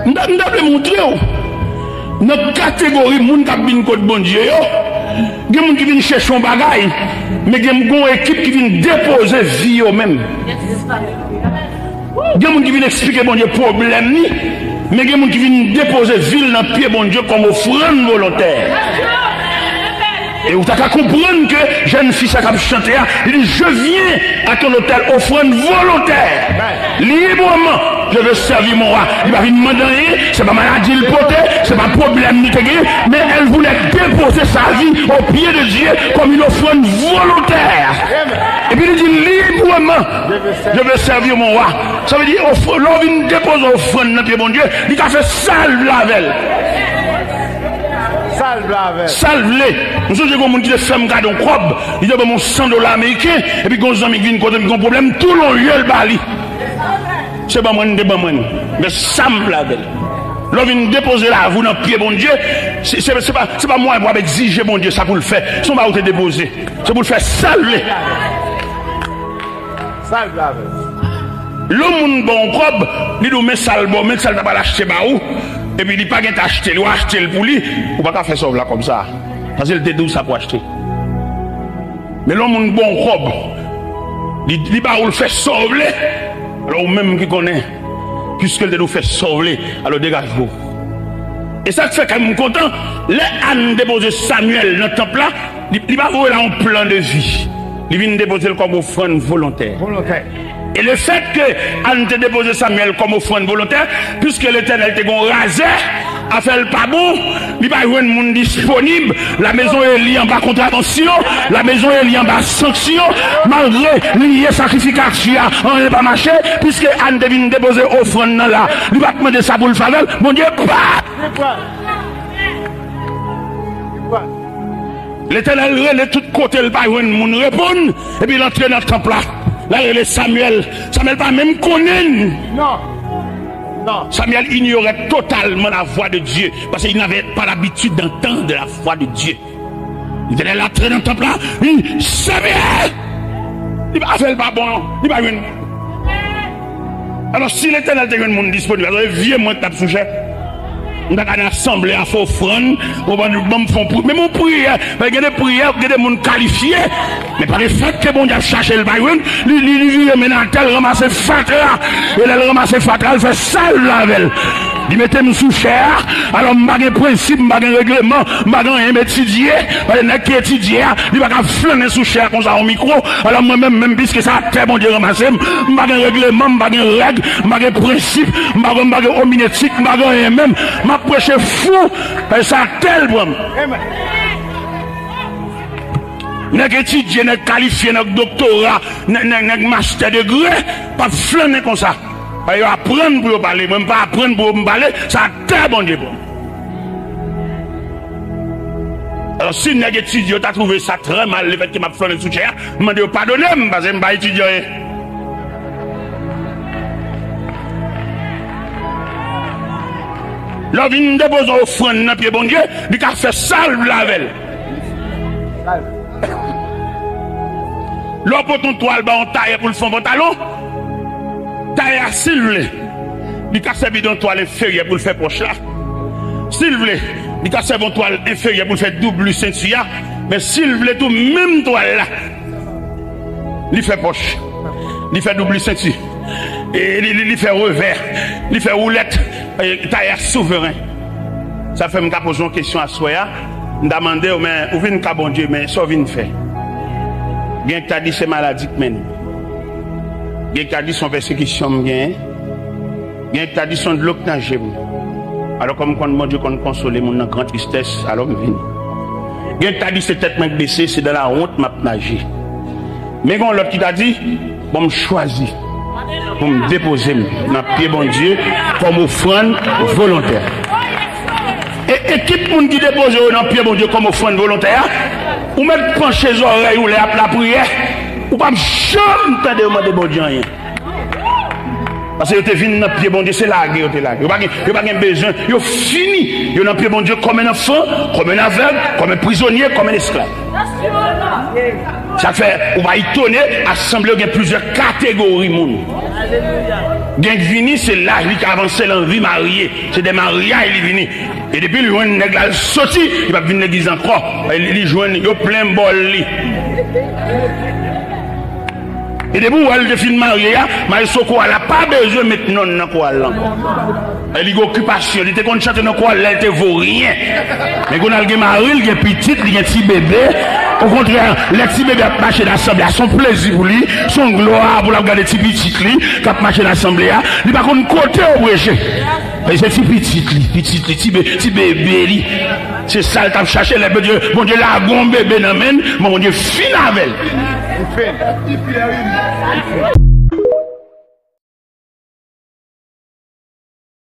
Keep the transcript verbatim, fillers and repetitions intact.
M ta, m ta vle montre w, nan kategori moun k ap vin kot Bondye yo, gen moun ki vin chèche yon bagay, men gen yon ekip ki vin depoze vi yo menm. Gen moun ki vin eksplike Bondye pwoblèm li, men gen moun ki vin depoze vi l nan pye Bondye kòm ofrann volontè. E ou ta ka konprann ke jèn fi sa k ap chante a, li di, "Je viens à ton autel, offrande volontaire, librement, je veux servir mon roi." Li pa vin mande anyen, se pa maladi l pote, se pa pwoblèm li te gen, men elle voulait déposer sa vie aux pieds de Dieu comme une offrande volontaire. Epi li di, "Librement, je veux servir mon roi." Sa vle di, of-, lè w vin depoze ofrann nan pye Bondye, li ka fè sa l vle avè l. Sa l vle avè l. Sa l vle. M sonje gen yon moun ki te fè m kado yon kòb, li te ban m yon san dola ameriken, epi gen yon zanmi ki vin kote m, gen yon pwoblèm, tou lon lye l ba li. Se ban mwen, li te ban mwen. Men sa m vle avè l. Lè w vin depoze lavi w nan pye Bondye, se, se, se pa, se pa mwayen pou w ap egzije Bondye sa pou l fè. Se yon bagay ou te depoze. Se pou l fè sa l vle. Sa l vle avè l. Lè yon moun ba w yon kòb, li di w men sa l ba w, men sa l ta pral achte ba ou, epi li pa gentan achte l, ou achte l pou li, ou pa ka fè sa w vle ak kòb sa. Paske l te di w sa pou achte. Men lè yon moun ba w yon kòb, li, li ba ou l fè sa w vle, alò ou menm ki konnen, piske l te di w fè sa w vle, alò degaje w. E sa k fè kè m kontan, lè Ann depoze Samyèl nan tanp la, li, li pa voye la yon plan de vi. Li vin depoze l kòm ofrann volontè. Volontè. E lefètke Ann te depoze Samyèl kòm ofrann volontè, piske Letènèl te gen yon razè, afè l pa bon, li pa jwenn moun disponib, la maison Eli anba kontravansyon, la maison Eli anba sanksyon, malgre li ye sakrifikatè a, anyen pa mache, piske Ann te vin depoze ofrann nan la, li pa t mande sa pou l fè avè l, Bondye pa. Letènèl rele tout kote, l pa jwenn moun reponn, epi l antre nan tanp la. L al rele Samyèl. Samyèl pa menm konnen l. Non. Non. Samyèl ignorait totalement la voix de Dieu, parce qu'il n'avait pas l'habitude d'entendre la voix de Dieu. Letènèl antre nan tanp la, li di, Samyèl! Li pa, afè l pa bon, non. Li pa jwenn. Alò, si Letènèl te jwenn moun disponib, alò, e vye mwen k t ap sou chè. M ta ka nan asanble a fè ofrann, ou ban, ban m fè yon pri-, menm yon priyè, men gen de priyè, gen de moun kalifye, men pa de fèt ke Bondye ap chache l pa jwenn, li, li, li vire men l atè, l ranmase fatra, e lè l ranmase fatra, l fè sa l vle avè l. Li mete m sou chè a, alò m pa gen prensip, m pa gen regleman, m pa gen anyen m etidye, paske nèg ki etidye a, li pa ka flannen sou chè a konsa yon mikwo, alò mwen menm, menm piske se atè Bondye ranmase m, m pa gen regleman, m pa gen règ, m pa gen prensip, m pa gen, m pa gen ominetik, m pa gen anyen menm, m ap preche fou, paske se atè l pran m. Nèg etidye, nèg kalifye, nèg doktora, nèg, nèg, nèg mastè degre, p ap flannen konsa. Yo aprann pou yo pale, mwen m pa aprann pou m pale, se atè Bondye pran m. Alò, si nèg etidye yo ta twouve sa trè mal, lefètke m ap flannen sou chè a, m mande yo padone m, paske m pa etidye anyen. Lè w vin depoze yon ofrann nan pye Bondye, li ka fè sa l vle avè l. Lè w pote yon twal ba yon tayè pou l fè yon pantalon, tayè a, si l vle, li ka sèvi de yon twal enferyè pou l fè pòch la. Si l vle, li ka sèvi yon twal enferyè pou l fè doubli senti a. Men si l vle tou, menm twal la, li fè pòch, li fè doubli senti, e li, li, li fè revè, li fè woulèt, e, tayè souvren. Sa fè m ka poze yon kesyon aswè a. M ta mande w, men ou vin ka Bondye, men sa w vin fè? Gen k ta di se maladi k mennen m. Gen k ta di se yon pèsekisyon m genyen. Gen k ta di se yon dlo k nan je m. Alò, kòm m konn Bondye konn konsole moun nan gran tristès, alò m vini. Gen k ta di se tèt mwen k bese, se dans la honte m ap naje. Men gen yon lòt ki ta di, bon, m chwazi pou m depoze m nan pye Bondye kòm ofrann volontè. E ekip moun ki depoze yo nan pye Bondye kòm ofrann volontè a, ou mèt panche zòrèy ou lè y ap lapriyè, ou p ap janm tande yo mande Bondye anyen. Paske yo te vin nan pye Bondye, se lage yo te lage. Yo pa gen, yo pa gen bezwen, yo fini. Yo nan pye Bondye kòm en anfan, kòm en avèg, kòm en prizonye, kòm en esklav. Sa k fè, ou pa etone, asanble yo gen plizyè kategori moun. Gen k vini, se laj li ka avanse, l anvi marye. Se de maryaj li vini. E depi l jwenn nèg la, l soti, li p ap vin legliz ankò. E li, li jwenn, yo plen bòl li. E depi w wè l te fin marye a, maestro koral la pa bezwen met nonn nan koral lan. E li gen okipasyon, li te konn chante nan koral lè l te voryen. Men kounye a l gen mari, l gen pitit, li gen ti bebe. Okontrè, lè ti bebe ap mache nan asanble a, se yon plezi pou li, se yon glwa pou l ap gade ti pitit li k ap mache nan asanble a. Li pa konn kote yo preche. E se ti pitit li, pitit li, ti, be, ti bebe li. Se sa l t ap chache lè Bondye, Bondye lage yon bebe nan men l, men Bondye fin avè l.